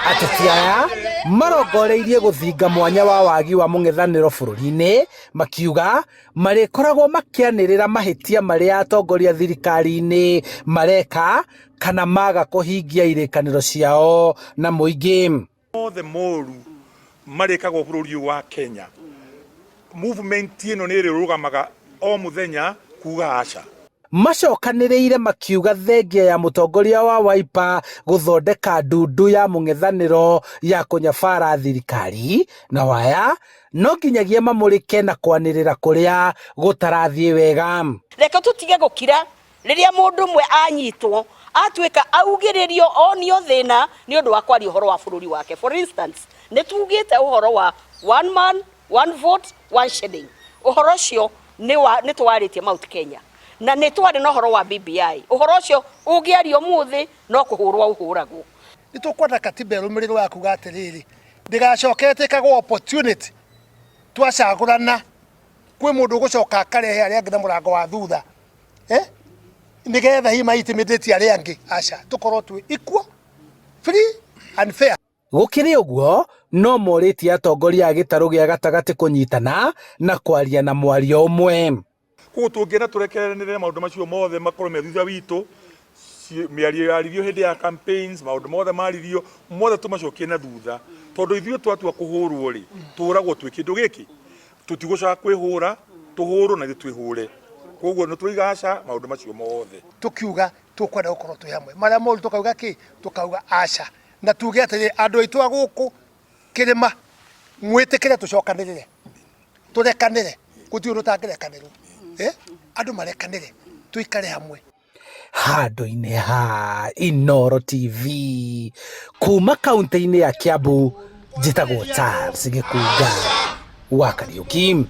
Ateti aya marongoreirie gũthinga mwanya wa wagi wa mũng'ethanĩro bũrũri-inĩ makiuga marĩkoragwo makĩanĩrĩra mahĩtia marĩa atongoria thirikari-inĩ mareka kana maga kũhingia irĩkanĩro ciao na mũingĩ. Mothe moru marĩkagwo bũrũri ũyũ wa Kenya, movement ĩno nĩ ĩrĩrũgamaga o mũthenya kuga aca. Macokanĩrĩire makiuga thengia ya mũtongoria wa Wiper gũthondeka ndundu ya mũng'ethanĩro ya kũnyabara thirikari na waya no nginyagia mamũrĩke na kwanĩrĩra kũrĩa gũtarathiĩ wega. Reke tũtige gũkira rĩrĩa mũndũ ũmwe anyitwo atuĩka augĩrĩrio onio thĩna nĩ ũndũ wa kwaria ũhoro wa bũrũri wake. For instance, nĩ tugĩte ũhoro wa one man, one vote, one shilling. Ũhoro ũcio nĩ twarĩtie Mount Kenya na nĩ twarĩ na ũhoro wa BBI. Ũhoro ũcio ũngĩario ũmũthĩ no kũhũrwo ũhũragwo. Nĩ tũkwenda katiba ĩrũmĩrĩrwo ya kuga atĩrĩrĩ, ndĩgacoke ĩtĩkagwo opportunity twacagũrana kwĩ mũndũ ũgũcoka akarehe arĩa angĩ na mũrango wa thutha, nĩgetha hihi ma intimidate arĩa angĩ. Aca, tũkorwo twĩ equal, free and fair. Gũkĩrĩ ũguo, no morĩtie atongoria a gĩtarũ gĩa gatagatĩ kũnyitana na kwaria na mwario ũmwe. Koguo tũngĩenda tũrekeranĩre maũndũ macio mothe makorwo me thutha witũ, mĩario yaririo hĩndĩ ya campaigns, maũndũ mothe maririo mothe tũmacokie na thutha, tondũ ithuĩ twatua kũhũrwo rĩ, tũhũragwo twĩ kĩndũ gĩkĩ, tũtigũcoka kwĩhũra, tũhũrwo na ithuĩ twĩhũre. Koguo nĩ tũiga aca maũndũ macio mothe. Tũkiuga tũkwenda gũkorwo twĩ hamwe, marĩa moru tũkauga kĩ, tũkauga aca, na tuge atĩrĩrĩ, andũ aitũ a gũkũ kĩrĩma mwĩtĩkĩre tũcokanĩrĩre, tũrekanĩre, gũtirĩ ũndũ ũtangĩrekanĩrwo, andũ marekanĩre, tũikare hamwe. Handũ-inĩ ha Inooro TV kuma kaunti-inĩ ya Kiambu, njĩtagwo Charles Gĩkunga wa Kariũki.